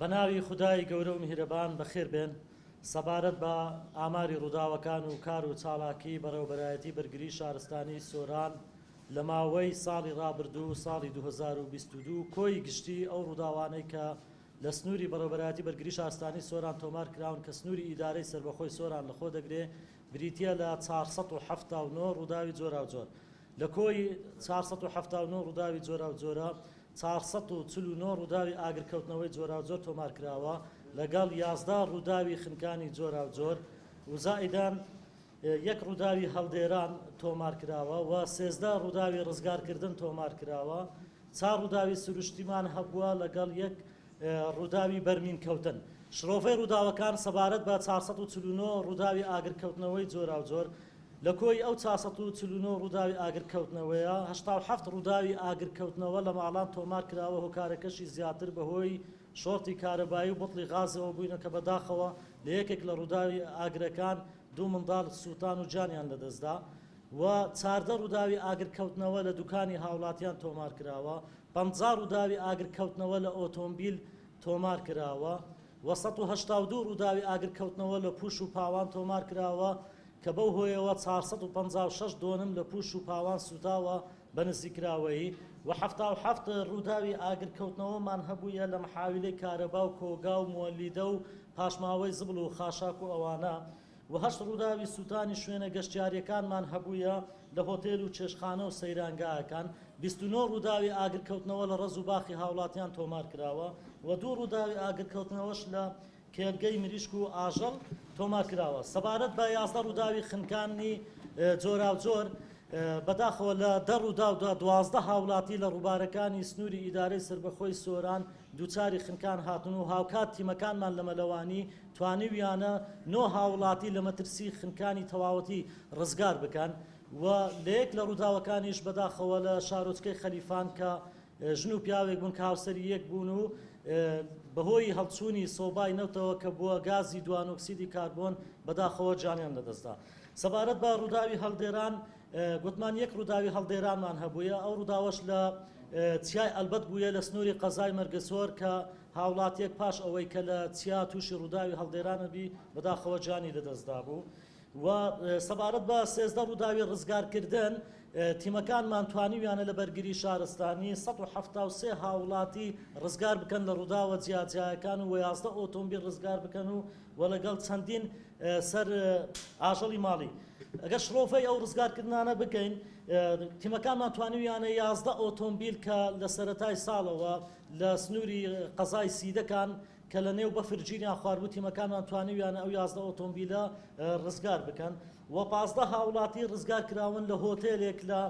بەناوی خودای گەورە و میهرەبان بەخێر بێن. سەبارەت بە ئاماری ڕووداوەکان و کار و چالاکیی بەڕێوەبەرایەتی بەرگریی شارستانیی سۆران لە ماوەی ساڵی ڕابردوو، ساڵی 2022، کۆی گشتیی ئەو ڕووداوانەی کە لە سنووری بەڕێوەبەرایەتی بەرگریی شارستانیی سۆران تۆمار کراون کە سنووری ئیدارەی سەربەخۆی سۆران لەخۆ دەگرێ بریتییە لە 479 ڕووداوی جۆراوجۆر. لە کۆی 479 ڕووداوی جۆراوجۆرە، 449 ڕووداوی ئاگرکەوتنەوەی جۆراوجۆر تۆمارکراوە، لەگەڵ 11 ڕووداوی خنکانی جۆراوجۆر و زائیدەن یەک ڕووداوی هەڵدێران تۆمارکراوە و 13 ڕووداوی ڕزگارکردن تۆمارکراوە، چار ڕووداوی سروشتیمان هەبووە لەگەڵ یەک ڕووداوی بەرمین کەوتن. شرۆڤەی ڕووداوەکان سەبارەت بە 449 ڕووداوی ئاگرکەوتنەوەی جۆراوجۆر، لە کۆی ئەو 449 ڕووداوی ئاگرکەوتنەوەیە، 87 ڕووداوی ئاگرکەوتنەوە لە ماڵان تۆمار کراوە، هۆکارەکەشی زیاتر بەهۆی شۆرتی کارەبایی و بوتڵی غازەوە بووینە کە بەداخەوە لە یەکێک لە ڕووداوی ئاگرەکان دوو منداڵ سووتان و گیانیان لەدەستدا و 14 ڕووداوی ئاگرکەوتنەوە لە دوکانی هاوڵاتیان تۆمار کراوە. 50 ڕووداوی ئاگرکەوتنەوە لە ئۆتۆمبیل تۆمار کراوە و 182 ڕووداوی ئاگرکەوتنەوە لە پووش و پاوان تۆمار کراوە کە بەو هۆیەوە 456 دۆنم لە پووش و پاوان سووتاوە بە نزیکراوەیی و 77 ڕووداوی ئاگرکەوتنەوەمان هەبوویە لە محاویلەی کارەبا و کۆگا و موەلیدە و پاشماوەی زبڵ و خاشاک و ئەوانە و هەشت ڕووداوی سووتانی شوێنە گەشتیارییەکانمان هەبوویە لە هۆتێل و چێشتخانە و سەیرانگاکان، 29 ڕووداوی ئاگرکەوتنەوە لە ڕەز و باخی هاوڵاتیان تۆمارکراوە و دوو ڕووداوی ئاگرکەوتنەوەش لە کێڵگەی مریشک و ئاژەڵ تۆمارکراوە. سەبارەت بە 11 ڕووداوی خنکانی جۆراوجۆر، بەداخەوە لە 10 ڕووداودا 12 هاوڵاتی لە ڕووبارەکانی سنووری ئیدارەی سەربەخۆی سۆران دووچاری خنکان هاتن و هاوکات تیمەکانمان لە مەلەوانی توانیویانە نۆ هاوڵاتی لە مەترسی خنکانی تەواوەتی ڕزگار بکەن و لە یەک لە ڕووداوەکانیش بەداخەوە لە شارۆچکەی خەلیفان کە ژن و پیاوێک بوون کە هاوسەری یەک بوون و بەهۆی هەڵچوونی سۆبای نەوتەوە کە بووە گازی دوانۆکسیدی کاربۆن بەداخەوە گیانیان لەدەستدا. سەبارەت بە ڕووداوی هەڵدێران گوتمان یەک ڕووداوی هەڵدێرانمان هەبوویە، ئەو ڕووداوەش لە چیای ئەلبەت بوویە لە سنووری قەزای مەرگەسۆر کە هاوڵاتیەک پاش ئەوەی کە لە چیا تووشی ڕووداوی هەڵدێرانە بی بەداخەوە گیانی لەدەستدابوو. و سەبارەت بە 13 ڕووداوی ڕزگارکردن تیمەکانمان توانیویانە لە بەرگری شارستانی 173 هاوڵاتی ڕزگار بکەن لە ڕووداوە جیاجیاکان و 11 ئۆتۆمبیل ڕزگار بکەن و و لەگەڵ چەندین سەر ئاژەڵی ماڵی. ئەگەر شڕۆڤەی ئەو ڕزگارکردنانە بکەین تیمەکانمان توانیویانە 11 ئۆتۆمبیل کە لە سەرەتای ساڵەوە لە سنووری قەزای سیدەکان کە لە نێو بەفر گیریان خواردبوو تیمەکانمان توانیویانە ئەو 11 ئۆتۆمبیلە ڕزگار بکەن و 15 هاوڵاتی ڕزگار کراون لە هۆتێلێک لە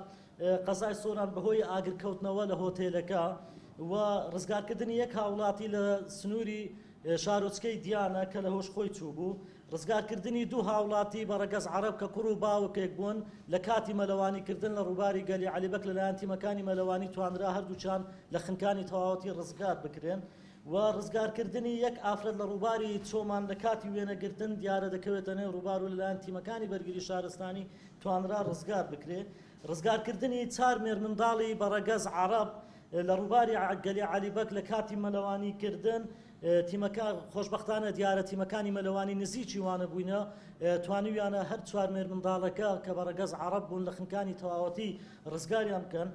قەزای سۆران بەهۆی ئاگرکەوتنەوە لە هۆتێلەکە و ڕزگارکردنی یەک هاوڵاتی لە سنووری شارۆچکەی دیانە کە لە هۆش خۆی چووبوو، ڕزگارکردنی دوو هاوڵاتی بە ڕەگەز عەرەب کە کوڕ و باوکێک بوون لە کاتی مەلەوانی کردن لە ڕووباری گەلی عەلی بەگ لەلایەن تیمەکانی مەلەوانی توانرا هەردووکیان لە خنکانی تەواوەتی ڕزگار بکرێن و ڕزگارکردنی یەک ئافرەت لە ڕووباری چۆمان لە کاتی وێنەگرتن دیارە دەکەوێتە نێو ڕووبار و لەلایەن تیمەکانی بەرگری شارستانی توانرا ڕزگار بکرێ. ڕزگارکردنی چار مێرمنداڵی بە ڕەگەز عەڕەب لە ڕووباری گەلی عەلی بەگ لە کاتی مەلەوانی کردن تیمەکە خۆشبەختانە دیارە تیمەکانی مەلەوانی نزیکی وانە بووینە توانیویانە هەر چوار مێرمنداڵەکە کە بە ڕەگەز عەڕەب بوون لە خنکانی تەواوەتی ڕزگاریان بکەن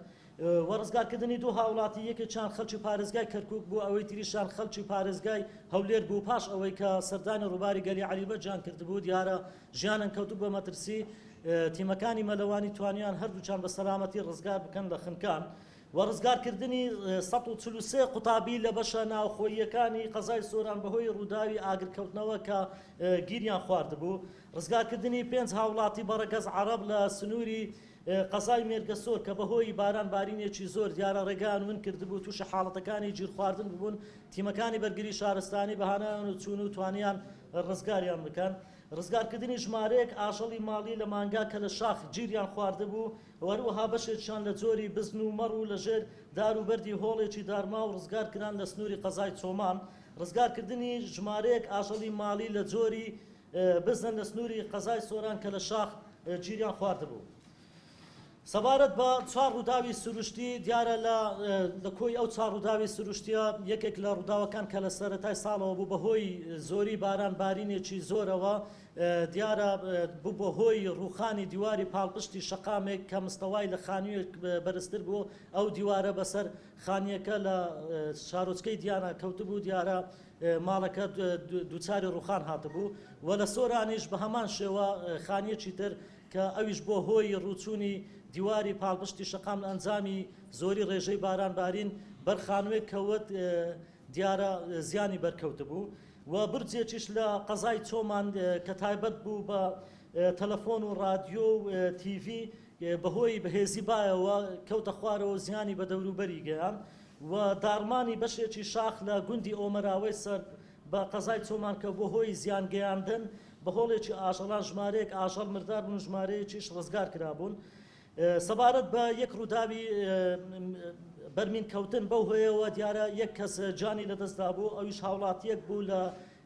و ڕزگارکردنی دوو هاوڵاتی یەکێکیان خەڵکی پارێزگای کەرکوک بوو ئەوەی تریشیان خەڵکی پارێزگای هەولێر بوو پاش ئەوەی کە سەردانی ڕووباری گەلی عەلی بەگیان کردبوو دیارە ژیانن کەوتبوو بە مەترسی تیمەکانی مەلەوانی توانیان هەردووکیان بە سەلامەتی ڕزگار بکەن لە خنکان و ڕزگارکردنی 143 قوتابی لە بەشە ناوخۆییەکانی قەزای سۆران بەهۆی ڕووداوی ئاگرکەوتنەوە کە گیریان خواردبوو ڕزگارکردنی پێنج هاوڵاتی بە ڕەگەز عەڕەب لە سنووری قەزای مێرگەسۆر کە بەهۆی باران بارینێکی زۆر دیارە ڕێگایان ون کردبوو تووشی حاڵەتەکانی گیرخواردن ببوون تیمەکانی بەرگری شارستانی بەهانایان و چوون و توانیان ڕزگاریان بکەن. ڕزگارکردنی ژمارەیەک ئاژەڵی ماڵی لە مانگا کە لە شاخ گیریان خواردبوو و هەروەها بەشێکیان لە جۆری بزن و مەڕ و لەژێر دار و بەردی هۆڵێکی دارماو ڕزگارکران لە سنووری قەزای چۆمان. ڕزگارکردنی ژمارەیەک ئاژەڵی ماڵی لە جۆری بزن لە سنووری قەزای سۆران کە لە شاخ گیریان خواردبوو. سەبارەت بە چوار ڕووداوی سروشتی، دیارە لە لە کۆی ئەو چوار ڕووداوی سروشتیە یەکێک لە ڕووداوەکان کە لە سەرەتای ساڵەوە بوو بەهۆی زۆری باران بارینێکی زۆرەوە دیارە بوو بەهۆی ڕووخانی دیواری پاڵپشتی شەقامێک کە مستەوای لە خانوویەک بەرزتر بوو، ئەو دیوارە بەسەر خانییەکە لە شارۆچکەی دیانا کەوتبوو، دیارە ماڵەکە دووچاری ڕووخان هاتبوو و لە سۆرانیش بە هەمان شێوە خانییەکی تر کە ئەویش بۆ هۆی ڕووچوونی دیواری پاڵپشتی شەقام لە ئەنجامی زۆری ڕێژەی باران بارین بەر خانووێک کەوت دیارە زیانی بەرکەوتبوو و برجێکیش لە قەزای چۆمان کە تایبەت بوو بە تەلەفۆن و ڕادیۆ و تیڤی بەهۆی بەهێزی بایەوە کەوتە خوارەوە زیانی بە دەوروبەری گەیاند و داڕمانی بەشێکی شاخ لە گوندی ئۆمەراوەی سەر بە قەزای چۆمان کە بووە هۆی زیان گەیاندن بە هۆڵێکی ئاژەڵان ژمارەیەک ئاژەڵ مردار بوون و ژمارەیەکیش ڕزگار کرابوون. سەبارەت بە یەک ڕووداوی بەرمین کەوتن بەو هۆیەوە دیارە یەک کەس گیانی لەدەستدابوو ئەویش هاوڵاتیەک بوو لە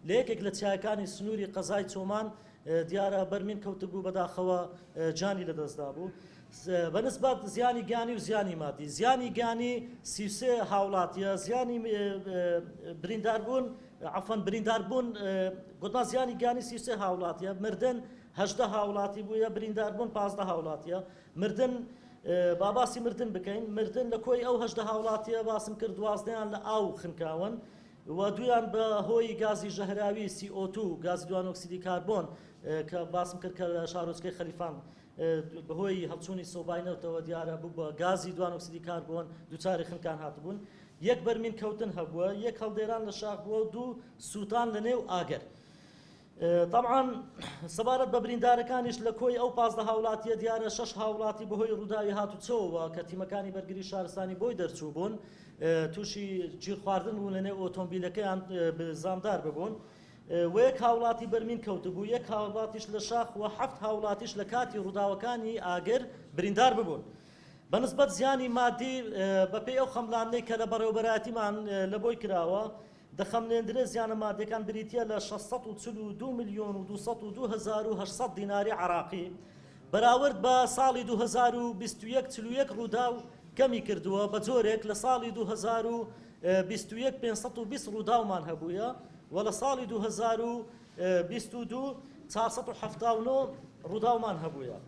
لە یەکێک لە چیاکانی سنووری قەزای چۆمان دیارە بەرمین کەوتبوو بەداخەوە گیانی لەدەستدابوو. بەنسبەت زیانی گیانی و زیانی مادی زیانی گیانی 33 هاوڵاتیە زیانی برینداربوون عفوەن برینداربوون گوتمان زیانی گیانی 33 هاوڵاتیە مردن 18 هاوڵاتی بووە برینداربوون 15 هاوڵاتیە مردن با باسی مردن بکەین مردن لە کۆی ئەو 18 هاوڵاتیە باسم کرد دوازدەیان لە ئاو خنکاون و دویان بە هۆی گازی ژەهراوی CO2 گازی دوانۆکسیدی کاربۆن کە باسم کرد کە لە شارۆچکەی خەلیفان بەهۆی هەڵچوونی سۆبای نەوتەوە دیارە بوو بە گازی دوانۆکسیدی کاربۆن دووچاری خنکان هاتبوون. یەک بەرمین کەوتن هەبووە، یەک هەڵدێران لە شاخ بووە و دوو سووتان لە نێو ئاگر. تەبعەن سەبارەت بە بریندارەکانیش لە کۆی ئەو 15 هاوڵاتیە دیارە شەش هاوڵاتی بەهۆی ڕووداوی هاتوچۆوە کە تیمەکانی بەرگری شارستانی بۆی دەرچوو بوون تووشی گیرخواردن بوون لە نێو ئۆتۆمبیلەکەیان زامدار ببوون. و یەک هاوڵاتی بەر مین کەوتبوو، یەک هاوڵاتیش لە شاخ و حەفت هاوڵاتیش لە کاتی ڕووداوەکانی ئاگر بریندار ببوون. بە نسبەت زیانی مادی بەپێی ئەو خەملاندنەی کە لە بەڕێوەبەرایەتیمان لە بۆی کراوە دەخەملێندرێت زیانە مادیەکان بریتیە لە 642 ملیۆن و 202 هەزار و 800 دیناری عراقی بەراورد بە ساڵی 2021 41 ڕووداو کەمی کردووە بە جۆرێک لە ساڵی 2021 520 ڕووداومان هەبوویە و لە ساڵی 2022 479 ڕووداومان هەبوویە.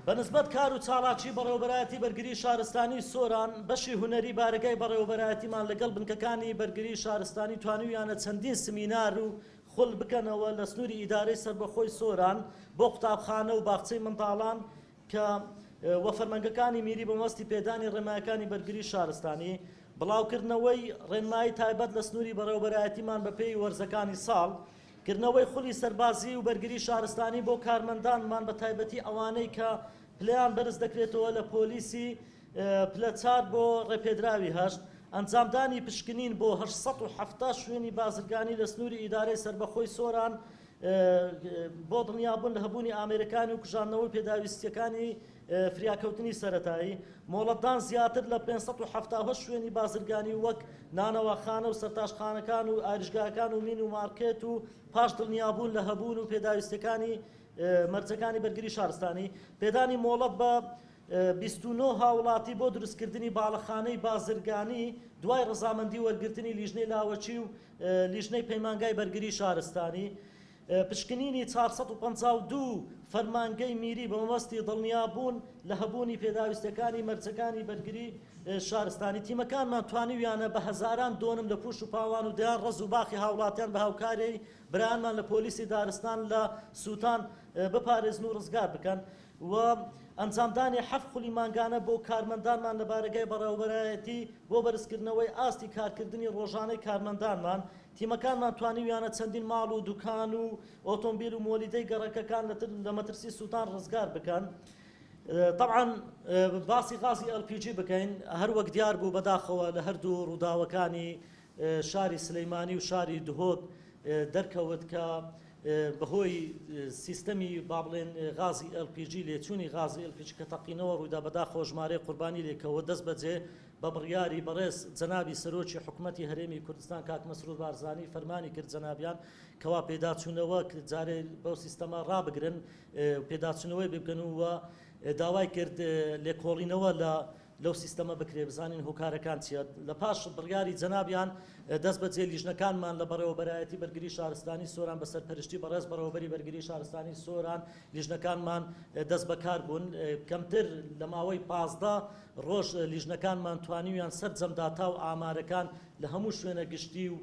بە نسبەت کار و چاڵاکی بەڕێوەبەرایەتی بەرگری شارستانی سۆران، بەشی هونەری بارەگای بەڕێوەبەرایەتیمان لەگەڵ بنکەکانی بەرگری شارستانی توانیویانە چەندین سمینار و خول بکەنەوە لە سنووری ئیدارەی سەربەخۆی سۆران بۆ قوتابخانە و باخچەی منداڵان کە و فەرمانگەکانی میری بە مەبەستی پێدانی ڕێنمایەکانی بەرگری شارستانی، بڵاوکردنەوەی ڕێنمایی تایبەت لە سنووری بەڕێوەبەرایەتیمان بەپێی وەرزەکانی ساڵ، کردنەوەی خولی سەربازی و بەرگری شارستانی بۆ کارمەندانمان بە تایبەتی ئەوانەی کە پلەیان بەرز دەکرێتەوە لە پۆلیسی پلە چار بۆ ڕێپێدراوی هەشت، ئەنجامدانی پشکنین بۆ 870 شوێنی بازرگانی لە سنووری ئیدارەی سەربەخۆی سۆران بۆ دڵنیابوون لە هەبوونی ئامێرەکانی و کوژاندنەوەی پێداویستییەکانی فریاکەوتنی سەرەتایی، مۆڵەتدان زیاتر لە 578 شوێنی بازرگانی وەک نانەواخانە و سەرتاشخانەکان و ئاریشگاکان و مین و مارکێت و پاش دڵنیابوون لە هەبوون و پێداویستیەکانی مەرجەکانی بەرگری شارستانی، پێدانی مۆڵەت بە 29 هاوڵاتی بۆ دروستکردنی باڵەخانەی بازرگانی دوای ڕەزامەندی وەرگرتنی لیژنەی لاوەکی و لیژنەی پەیمانگای بەرگری شارستانی، پشکنینی 452 فەرمانگەی میری بە مەبەستی دڵنیابوون لە هەبوونی پێداویستیەکانی مەرجەکانی بەرگری شارستانی، تیمەکانمان توانیویانە بە هەزاران دۆنم لە پوش و پاوان و دەیان ڕەز و باخی هاوڵاتیان بە هاوکاریی برایانمان لە پۆلیسی دارستان لە سووتان بپارێزن و ڕزگار بکەن و ئەنجامدانی حەفت خولی مانگانە بۆ کارمەندانمان لە بارەگای بەڕێوەبەرایەتی بۆ بەرزکردنەوەی ئاستی کارکردنی ڕۆژانەی کارمەندانمان، تیمەکانمان توانیویانە چەندین ماڵ و دوکان و ئۆتۆمبیل و مۆلیدەی گەڕەکەکان لە مەترسی سووتان ڕزگار بکەن. تەبعەن باسی غازی LPG بکەین هەروەک دیار بوو بەداخەوە لە هەردوو ڕووداوەکانی شاری سلیمانی و شاری دهۆک دەرکەوت کە بەهۆی سیستەمی با بڵێن غازی LPG لێچوونی غازی LPG کە تەقینەوە ڕوویدا بەداخەوە ژمارەی قوربانی لێکەوە دەست بەجێ بە بڕیاری بەڕێز جەنابی سەرۆکی حکومەتی هەرێمی کوردستان کاک مەسرور بارزانی فەرمانی کرد جەنابیان کەوا پێداچوونەوە جارێ بەو سیستەمە ڕابگرن پێداچوونەوەی بکەن و. داوای کرد لێکۆڵینەوە لە لەو سیستەمە بکرێ بزانین هۆکارەکان چیە. لە پاش بڕیاری جەنابیان دەست بەجێ لیژنەکانمان لە بەڕێوەبەرایەتی بەرگری شارستانی سۆران بە سەرپەرشتی بەڕێز بەڕێوەبەری بەرگری شارستانی سۆران لیژنەکانمان دەست بەکار بوون کەمتر لە ماوەی 15 ڕۆژ لیژنەکانمان توانیویان سەرجەم داتا و ئامارەکان لە هەموو شوێنە گشتی و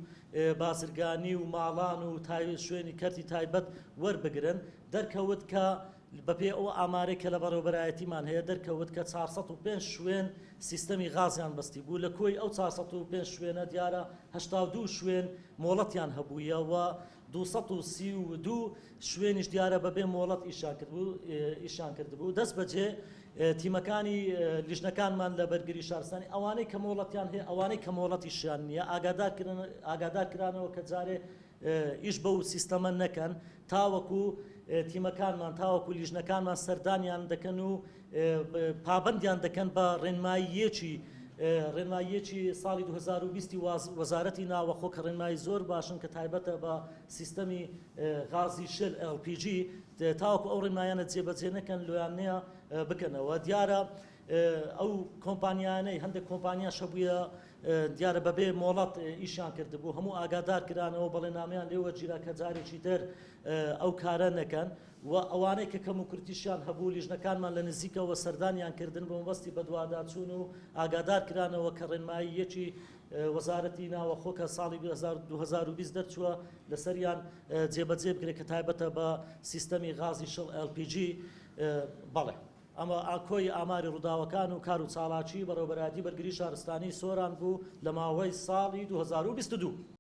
بازرگانی و ماڵان و شوێنی کەرتی تایبەت وەربگرن دەرکەوت کە بەپێی ئەو ئامارەی کە لە بەڕێوەبەرایەتیمان هەیە دەرکەوت کە 405 شوێن سیستەمی غازیان بەستی بوو، لە کۆی ئەو 405 شوێنە دیارە 82 شوێن مۆڵەتیان هەبوویە و 232 شوێنیش دیارە بەبێ مۆڵەت ئیشیان کردبوو ئیشیان کردبوو. دەست بەجێ تیمەکانی لیژنەکانمان لە بەرگری شارستانی ئەوانەی کە مۆڵەتیان هەیە ئەوانەی کە مۆڵەتیشیان نییە ئاگادار ئاگادار کرانەوە کە جارێ ئیش بەو سیستەمە نەکەن تاوەکو تیمەکانمان تاوەکو لیژنەکانمان سەردانیان دەکەن و پابەندیان دەکەن بە ڕێنماییەکی ڕێنماییەکی ساڵی 2020 وەزارەتی ناوەخۆ کە ڕێنمایی زۆر باشن کە تایبەتە بە سیستەمی غازی شل LPG تاوەکو ئەو ڕێنمایانە جێبەجێ نەکەن لۆیان نییە بکەنەوە دیارە ئەو کۆمپانیانەی هەندێک کۆمپانیا شەبووە دیارە بەبێ مۆڵەت ئیشیان کردبوو، هەموو ئاگادار کرانەوە، بەڵێنامەیان لێ وەرگیرا کە جارێکی تر ئەو کارە نەکەن و ئەوانەی کە کەموکورتیشیان هەبوو لیژنەکانمان لە نزیکەوە سەردانیان کردن بە مەبەستی بەدواداچوون و ئاگادار کرانەوە کە ڕێنماییەکی وەزارەتی ناوەخۆ کە ساڵی 2020 دەرچووە لەسەریان جێبەجێ بکرێت کە تایبەتە بە سیستەمی غازی شڵ LPG بەڵێ. ئەمە کۆی ئاماری ڕووداوەکان و کار و چاڵاکی بەڕێوەبەرایەتی بەرگری شارستانی سۆران بوو لە ماوەی ساڵی 2022.